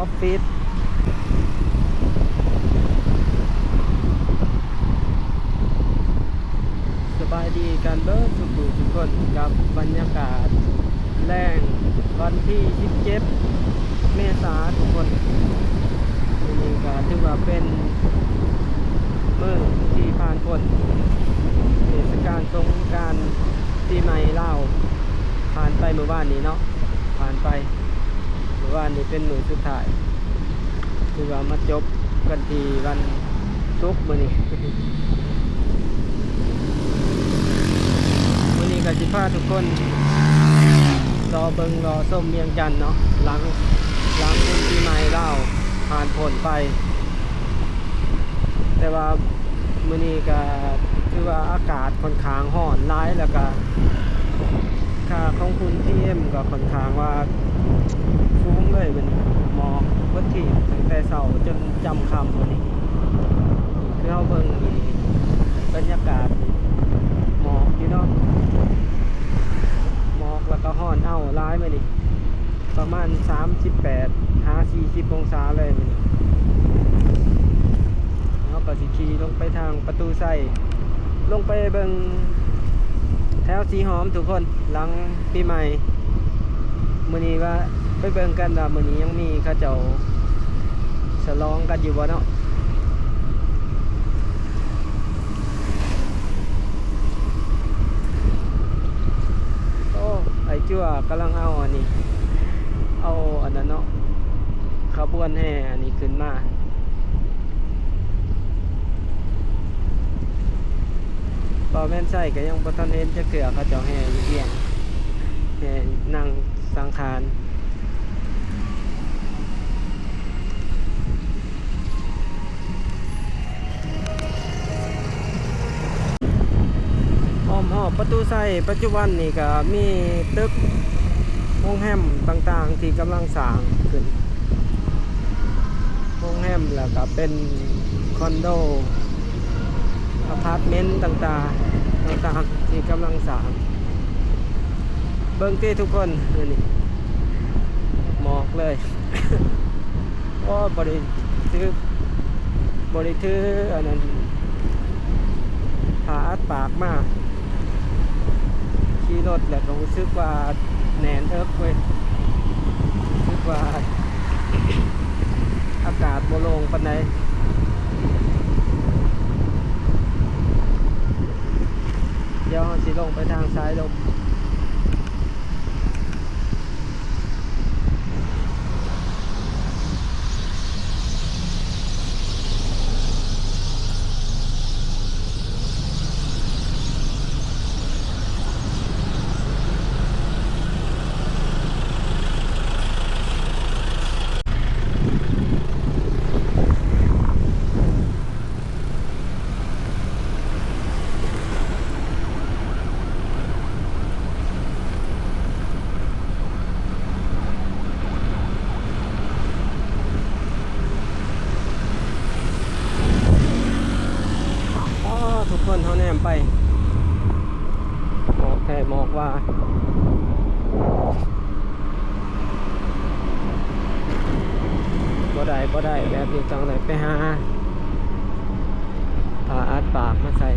ອອບຟິດ. ສະບາຍດີກັນເບີດທຸກຜູ້ທຸກຄົນ ກັບບັນຍາກາດແລງວັນທີສິບເຈັດ ເມສາທຸກຄົນ. ມື້ນີ້ກໍຖືວ່າເປັນມື້ທີ່ຜ່ານພົ້ນເທດສະການສົງການປີໃໝ່ລາວ ຜ່ານໄປມື້ວານນີ້ເນາະ ຜ່ານໄປ ມື້ວານນີ້ເປັນມື້ສຸດທ້າຍ ຖືວ່າມາຈົບກັນທີ່ວັນສຸກມື້ນີ້. ມື້ນີ້ກໍຊິພາທຸກຄົນເລາະເບິ່ງເລາະຊົມວຽງຈັນເນາະ ຫຼັງ ຫຼັງບຸນປີໃໝ່ລາວຜ່ານພົ້ນໄປ ແຕ່ວ່າ ມື້ນີ້ກໍຖືວ່າອາກາດຂ້ອນຂ້າງຮ້ອນຫຼາຍ ແລ້ວກໍຄ່າຂອງຝຸ່ນ ພີເອັມ ກໍຂ້ອນຂ້າງວ່າສູງເລີຍມື້ນີ້ ໝອກເບິດທີບຕັ້ງແຕ່ເຊົ້າຈົນຄ່ຳມື້ນີ້. ຄືເຮົາເບິ່ງນີ້ ບັນຍາກາດໝອກຢູ່ເນາະ ໝອກ ແລ້ວກໍຮ້ອນເອົ້າຫຼາຍມື້ນີ້. ປະມານສາມສິບແປດຫາສີ່ສິບອົງສາເລີຍມື້ນີ້. ເຮົາກໍຊິຂີ່ລົງໄປທາງປະຕູໄຊ ລົງໄປເບິ່ງແຖວສີຫອມທຸກຄົນ ຫຼັງປີໃໝ່. ມື້ນີ້ວ່າໄປເບິ່ງກັນວ່າມື້ນີ້ຍັງມີເຂົາເຈົ້າສະຫຼອງກັນຢູ່ບໍ່ເນາະ. ໂອ້ ໄອ້ຈົວກຳລັງເອົາອັນນີ້ ເອົາອັນນັ້ນເນາະ ຂະບວນແຫ່ອັນນີ້ຂຶ້ນມາ. ບໍ່ແມ່ນໃສກໍຍັງບໍ່ທັນເຫັນຈັກເທື່ອ ເຂົາເຈົ້າແຫ່ຢູ່ວຽງ ແຫ່ນາງສັງຂານ. ອ້ອມຮອບປະຕູໄຊ ປັດຈຸບັນນີ້ກໍມີຕຶກໂຮງແຮມຕ່າງໆທີ່ກຳລັງສ້າງຂຶ້ນ ໂຮງແຮມ ແລ້ວກໍເປັນຄອນໂດ ອາພາດເມັນຕ່າງໆ ຕ່າງໆທີ່ກຳລັງສ້າງ. ເບິ່ງຕິທຸກຄົນ ມື້ນີ້ໝອກເລີຍ. ໂອ້ ບໍ່ໄດ້ຖື ບໍ່ໄດ້ຖືອັນນັ້ນ ຜ້າອັດປາກມາ ຂີ່ລົດແລ້ວກໍຮູ້ສຶກວ່າແໜ້ນເອິກເວີຍ ຮູ້ສຶກວ່າອາກາດບໍ່ໂລ່ງປານໃດ. ດຽວເຮົາຊິລົງໄປທາງສາຍລົມ. ອໍ ທຸກຄົນ ເຮົາແນມໄປ ໝອກແທ້ໝອກວ່າ ບໍ່ໄດ້ ບໍ່ໄດ້ ແບບນີ້ຕ້ອງໄດ້ໄປຫາຜ້າອັດປາກມາໃສ່.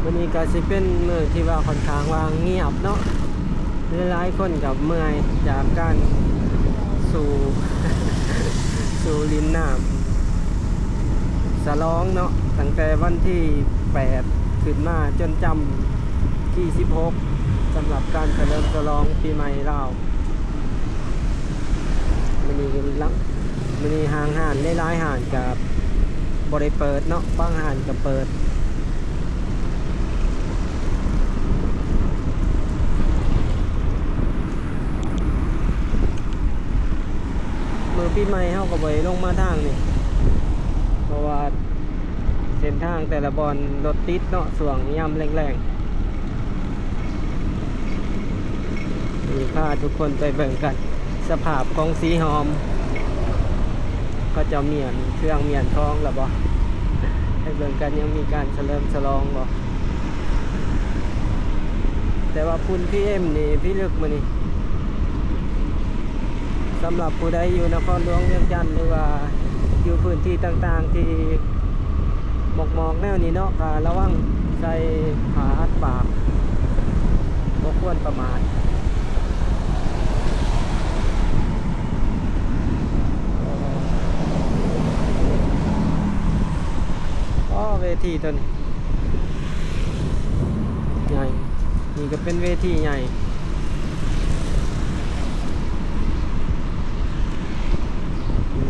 ມື້ນີ້ກໍຊິເປັນມື້ທີ່ວ່າຂ້ອນຂ້າງວ່າງຽບເນາະ ຫຼາຍໆຄົນກໍເມື່ອຍຈາກການສູ້ ສູ້ຫຼິ້ນນ້ຳ ສະຫຼອງເນາະ ຕັ້ງແຕ່ວັນທີແປດຂຶ້ນມາຈົນຈຳທີສິບຫົກ ສຳລັບການສະເຫຼີມສະຫຼອງປີໃໝ່ລາວ. ມື້ນີ້ລະ ມື້ນີ້ຫ້າງຮ້ານ ຫຼາຍໆຮ້ານກໍບໍ່ໄດ້ເປີດເນາະ ບາງຮ້ານກໍເປີດ. ມື້ປີໃໝ່ເຮົາກໍບໍ່ໄດ້ລົງມາທາງນີ້ າເສັ້ນທາງແຕ່ລະບ່ອນລົດຕິດເນາະ ຊ່ວງຍາມແລງໆ. ນີ້ພາທຸກຄົນໄປເບິ່ງກັນ ສະພາບຂອງສີຫອມ ເຂົາເຈົ້າມ້ຽນເຄື່ອງມ້ຽນຂອງແລ້ວບໍ່? ໄປເບິ່ງກັນ ຍັງມີການສະເຫຼີມສະຫຼອງບໍ່? ແຕ່ວ່າຝຸ່ນ ພີເອັມ ນີ້ພິລຶກມື້ນີ້. ສຳລັບຜູ້ໃດຢູ່ນະຄອນຫຼວງວຽງຈັນ ຫຼືວ່າຢູ່ພື້ນທີ່ຕ່າງໆທີ່ໝອກໆແນວນີ້ເນາະ ກໍລະວັງໃສ່ຜ້າອັດປາກ ບໍ່ຄວນປະໝາດ. ອໍ ເວທີຕົວນີ້ ໃຫຍ່ ນີ້ກໍເປັນເວທີໃຫຍ່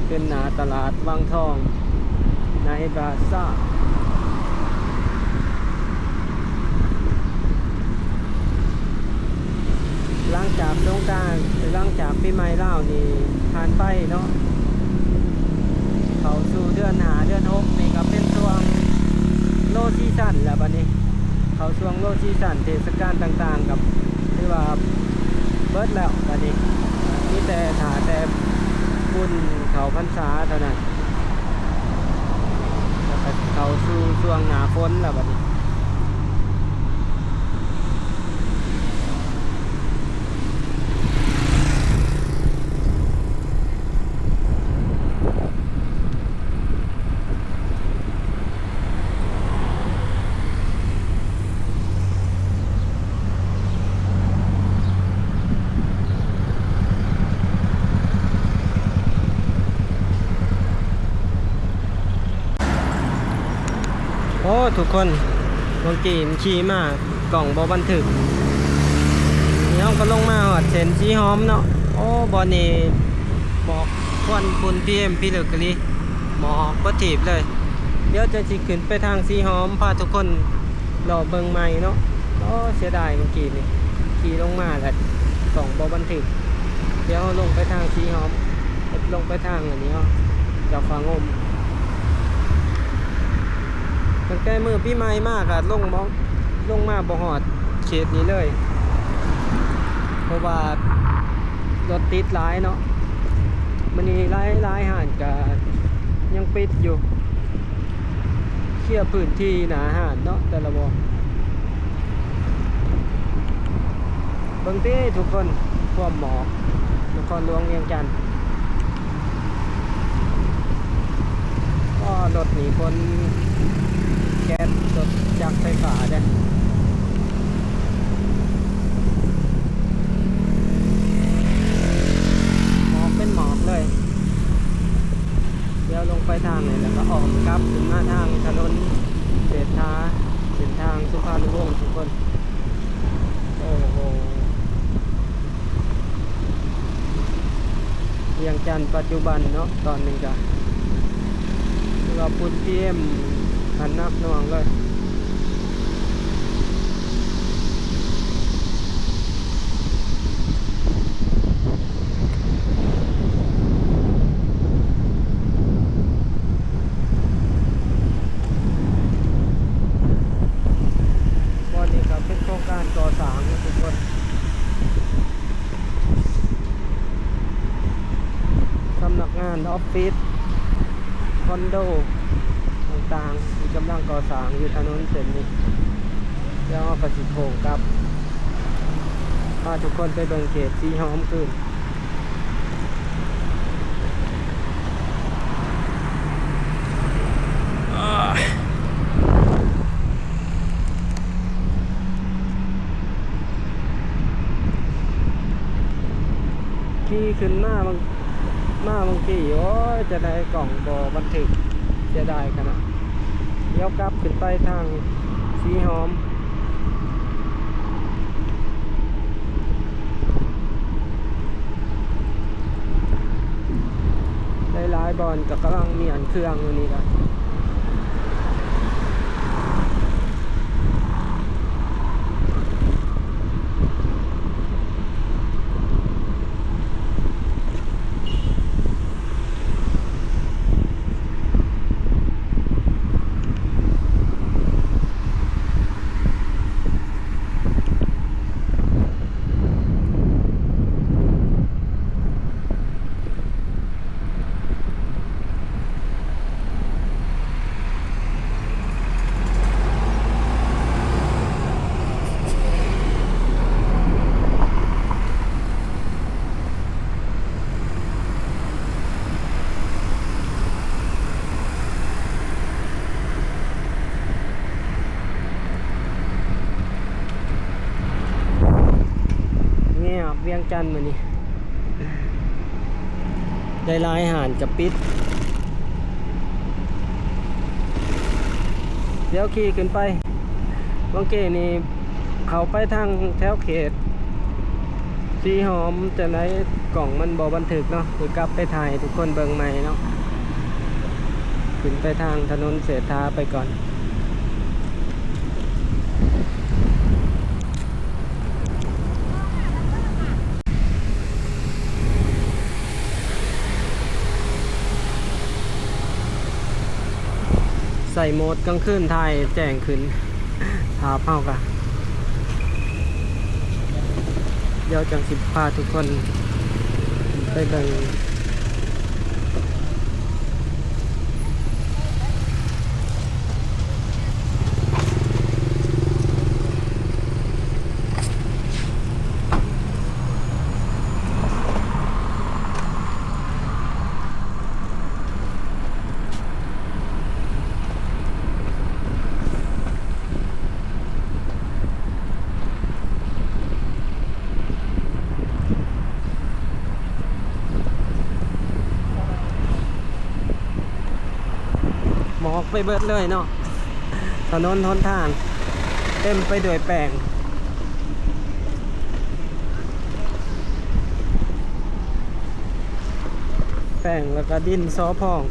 ເປັນໜ້າຕະຫຼາດວັງທອງ ໃນບາຊາ. ຫຼັງຈາກສົງການ ຫຼັງຈາກປີໃໝ່ລາວນີ້ຜ່ານໄປເນາະ ເຂົ້າສູ່ເດືອນຫ້າ ເດືອນຫົກນີ້ກໍເປັນຊ່ວງ low season ແລ້ວບັດນີ້ ເຂົ້າຊ່ວງ low season ເທດສະການຕ່າງໆ ກໍຖືວ່າເບິດແລ້ວບັດນີ້ ມີແຕ່ຖ້າແຕ່ບຸນເຂົ້າພັນສາເທົ່ານັ້ນ ແລ້ວກໍເຂົ້າສູ່ຊ່ວງໜ້າຝົນແລ້ວບັດນີ້. ໂອ້ ທຸກຄົນ ເມື່ອກີ້ຂີ່ມາ ກ້ອງບໍ່ບັນທຶກ. ນີ້ເຮົາກໍລົງມາຮອດເສັ້ນສີຫອມເນາະ. ໂອ້ ບ່ອນນີ້ໝອກຄວັນຝຸ່ນ ພີເອັມ ພິລຶກອີ່ຫຼີ ໝອກເບິດທີບເລີຍ. ດຽວຈະຊິຂຶ້ນໄປທາງສີຫອມ ພາທຸກຄົນເລາະເບິ່ງໃໝ່ເນາະ. ໂອ້ ເສຍດາຍ ເມື່ອກີ້ນີ້ຂີ່ລົງມາແລ້ວກ້ອງບໍ່ບັນທຶກ. ດຽວເຮົາລົງໄປທາງສີຫອມ ລົງໄປທາງອັນນີ້ເນາະ ຈາກຟາງົມ. ຕັ້ງແຕ່ມື້ປີໃໝ່ມາກໍລົງບໍ່ ລົງມາບໍ່ຮອດເຂດນີ້ເລີຍ ເພາະວ່າລົດຕິດຫຼາຍເນາະ. ມື້ນີ້ຫຼາຍໆຮ້ານກໍຍັງປິດຢູ່ ເຄຍພື້ນທີ່ໜ້າຮ້ານເນາະ ແຕ່ລະບ່ອນ. ເບິ່ງຕິທຸກຄົນ ຄວາມໝອກ ນະຄອນຫຼວງວຽງຈັນ. ອໍ ລົດນີ້ຂົນແກັສ ລົດຈັກໄຟຟ້າເດ້ ໝອກເປັນໝອກເລີຍ. ດຽວລົງໄປທາງນີ້ ແລ້ວກໍອ້ອມກັບຂຶ້ນມາທາງຖະໜົນເສດຖາ ເສັ້ນທາງສຸພານຸວົງທຸກຄົນ. ໂອ້ໂຫ ວຽງຈັນປັດຈຸບັນເນາະ ຕອນນີ້ກໍຖືວ່າຝຸ່ນ ພີເອັມ ນັ້ນໜັກໜ່ວງເລີຍ. ບ່ອນນີ້ກໍເປັນໂຄງການກໍ່ສ້າງເນາະທຸກຄົນ ສຳນັກງານ ອອບຟິດ ຄອນໂດຕ່າງໆ ທີ່ກຳລັງກໍ່ສ້າງຢູ່ຖະໜົນເສັ້ນນີ້. ແລ້ວເຮົາກໍຊິໂຄ້ງກັບ ພາທຸກຄົນໄປເບິ່ງເຂດສີຫອມຄືນ. ຂີ່ຂຶ້ນມາ ມາເມື່ອກີ້ ໂອ້ຍ ຈະໄດ້ກ້ອງບໍ່ບັນທຶກ ເສຍດາຍຂະໜາດ. ດຽວກັບຂຶ້ນໄປທາງສີຫອມ ຫຼາຍໆບ່ອນກໍກຳລັງມ້ຽນເຄື່ອງຢູ່ນີ້ລະ. ໂ ວຽງຈັນມື້ນີ້ ໄດ້ຫຼາຍຮ້ານກໍປິດ. ດຽວຂີ່ຂຶ້ນໄປ ເມື່ອກີ້ນີ້ເຂົ້າໄປທາງແຖວເຂດສີຫອມ ຈັ່ງໃດກ້ອງມັນບໍ່ບັນທຶກເນາະ ຄືກັບໄປຖ່າຍໃຫ້ທຸກຄົນເບິ່ງໃໝ່ເນາະ. ຂຶ້ນໄປທາງຖະໜົນເສດຖາໄປກ່ອນ. ໃສ່ໂໝດກາງຄືນ ຖ່າຍແຈ້ງຂຶ້ນ ພາບເຮົາກະ ດຽວຈັ່ງຊິພາທຸກຄົນໄປເບິ່ງ. ໝອກໄປເບິດເລີຍເນາະ ຖະໜົນຫົນທາງເຕັມໄປດ້ວຍແປ້ງ. ແປ້ງ ແລ້ວກໍດິນສໍພອງ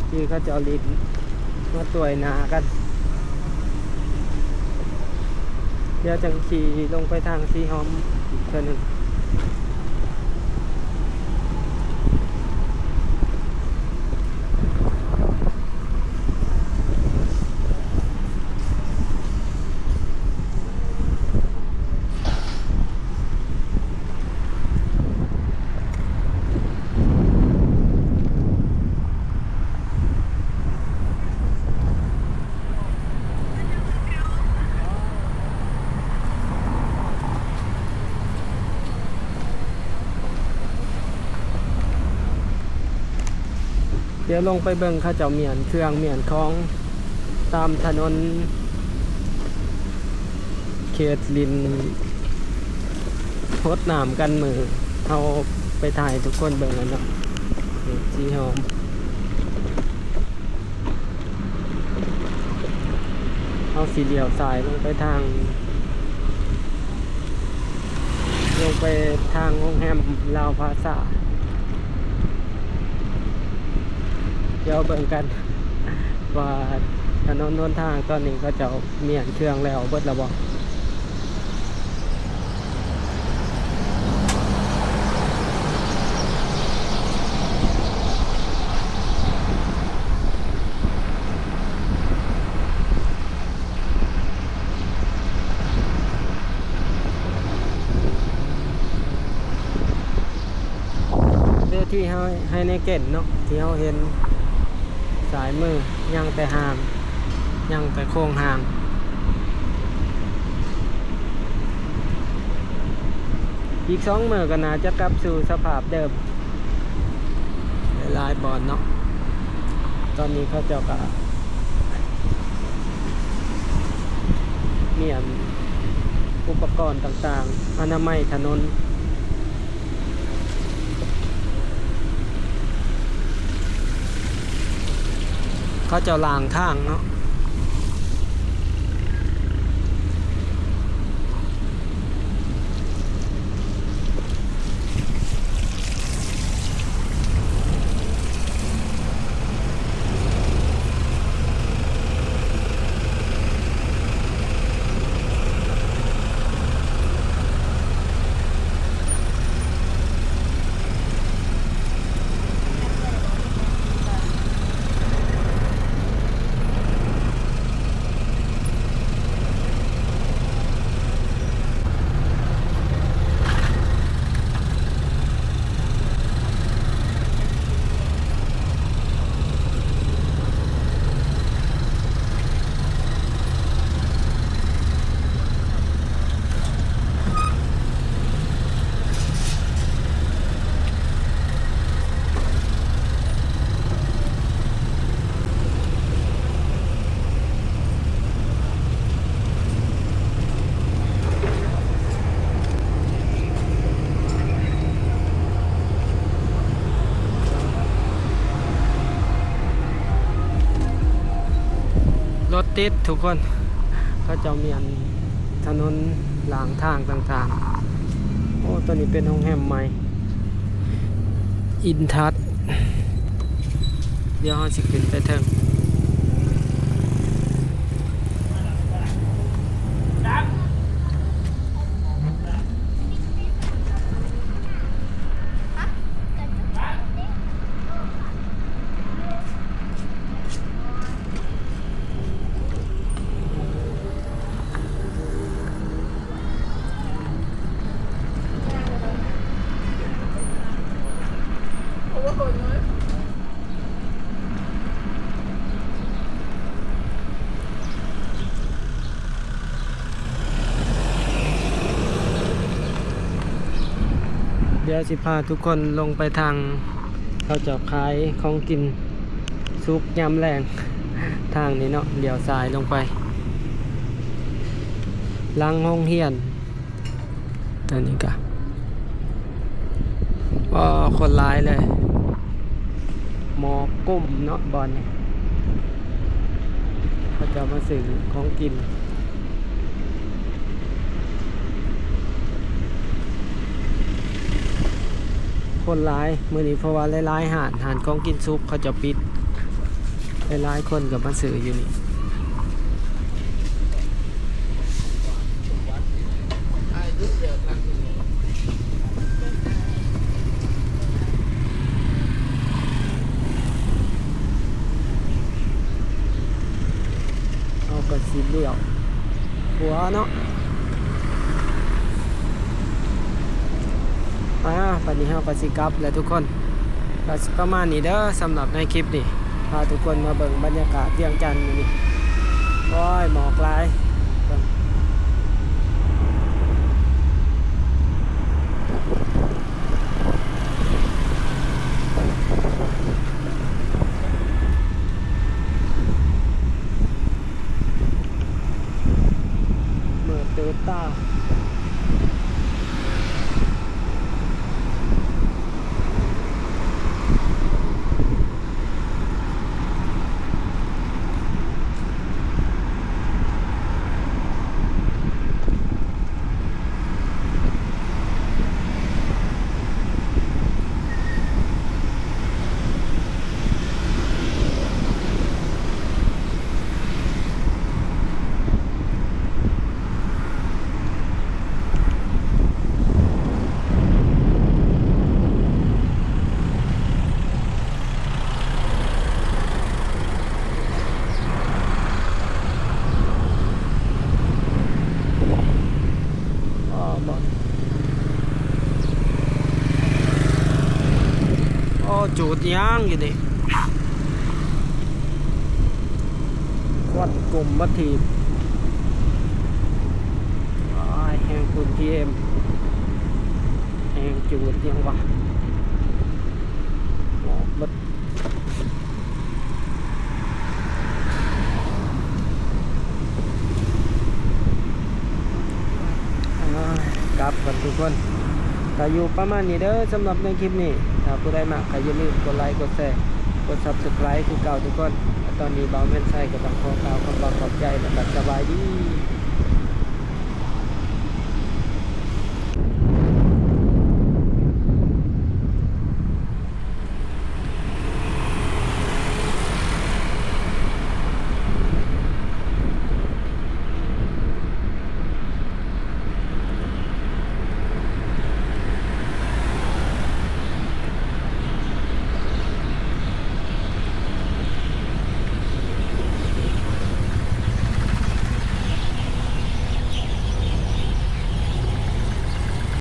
ທີ່ເຂົາເຈົ້າລິ້ນມາຕ່ວຍໜ້າກັນ. ດຽວຈັ່ງຂີ່ລົງໄປທາງສີຫອມອີກເທື່ອໜຶ່ງ. ດຽວລົງໄປເບິ່ງເຂົາເຈົ້າມ້ຽນເຄື່ອງມ້ຽນຂອງຕາມຖະໜົນເຂດຫຼິ້ນຫົດນ້ຳກັນ ມື້ເຮົາໄປຖ່າຍໃຫ້ທຸກຄົນເບິ່ງຫັ້ນເນາະ ເຂດສີຫອມ. ເຮົາຊິລ້ຽວຊ້າຍລົງໄປທາງ ລົງໄປທາງໂຮງແຮມລາວພາຊາ. ດຽວເບິ່ງກັນວ່າຖະໜົນຫົນທາງຕອນນີ້ເຂົາເຈົ້າມ້ຽນເຄື່ອງແລ້ວເບິດແລ້ວບໍ່. ເວທີເຮົາ ໄຮເນເກັນເນາະ ທີ່ເຮົາເຫັນ ຊ້າຍມື ຍັງແຕ່ຮ່າງ ຍັງແຕ່ໂຄງຮ່າງ. ອີກສອງມື້ກໍໜ້າຈະກັບສູ່ສະພາບເດີມ ຫຼາຍໆບ່ອນເນາະ. ຕອນນີ້ເຂົາເຈົ້າກໍມ້ຽນອຸປະກອນຕ່າງໆ ອະນາໄມຖະໜົນ. ເຂົາເຈົ້າລ້າງທາງເນາະ. ເ ຕິດທຸກຄົນ ເຂົາເຈົ້າມີອັນຖະໜົນລາງທາງຕ່າງໆ. ໂອ້ ຕົວນີ້ເປັນໂຮງແຮມໃໝ່ ອິນທັດ ດຽວເຮົາຊິຂຶ້ນໄປເທິງ. ດຽວຊິພາທຸກຄົນລົງໄປທາງ ເຂົາເຈົ້າຂາຍຂອງກິນສຸກຍາມແລງ ທາງນີ້ເນາະ ລ້ຽວຊ້າຍລົງໄປ ຫຼັງໂຮງຮຽນ. ຕອນນີ້ກະ ໂອ້ ຄົນຫຼາຍເລີຍ ໝໍ້ກຸ້ມເນາະ ບ່ອນນີ້ ເຂົາເຈົ້າມາຊື້ຂອງກິນ ຄົນຫຼາຍມື້ນີ້ ເພາະວ່າຫຼາຍໆຮ້ານ ຮ້ານຂອງກິນສຸກເຂົາເຈົ້າປິດ ຫຼາຍໆຄົນກໍມາຊື້ຢູ່ນີ້. ເຮົາກໍຊິລ້ຽວຂວາເນາະ ອ່າ ບັດນີ້ເຮົາກໍຊິກັບແລ້ວທຸກຄົນ. ກໍຊິປະມານນີ້ເດີ ສຳລັບໃນຄລິບນີ້ ພາທຸກຄົນມາເບິ່ງບັນຍາກາດວຽງຈັນມື້ນີ້. ໂອ້ຍ ໝອກຫຼາຍ ເບິ່ງ ມືດຕື່ນຕາ. ອໍ ບໍ່ ອໍ ຈູດຫຍັງຢູ່ນີ້? ຄວັນກຸ້ມມາຖີບ ອ້າຍ ແຮງຝຸ່ນ ພີເອັມ ແຮງຈູດຫຍັງວະ ອອກໝົດ. ອ່າ ກັບກ່ອນທຸກຄົນ ກໍຢູ່ປະມານນີ້ເດີ ສຳລັບໃນຄລິບນີ້. ຖ້າຜູ້ໃດມັກກໍຢ່າລືມກົດໄລ ກົດແຊ ກົດ Subscribe ຄືເກົ່າທຸກຄົນ. ແລະ ຕອນນີ້ບ່າວແມ່ນໄຊກໍຕ້ອງຂໍກ່າວຄຳວ່າຂອບໃຈ ແລະ ກໍສະບາຍດີ.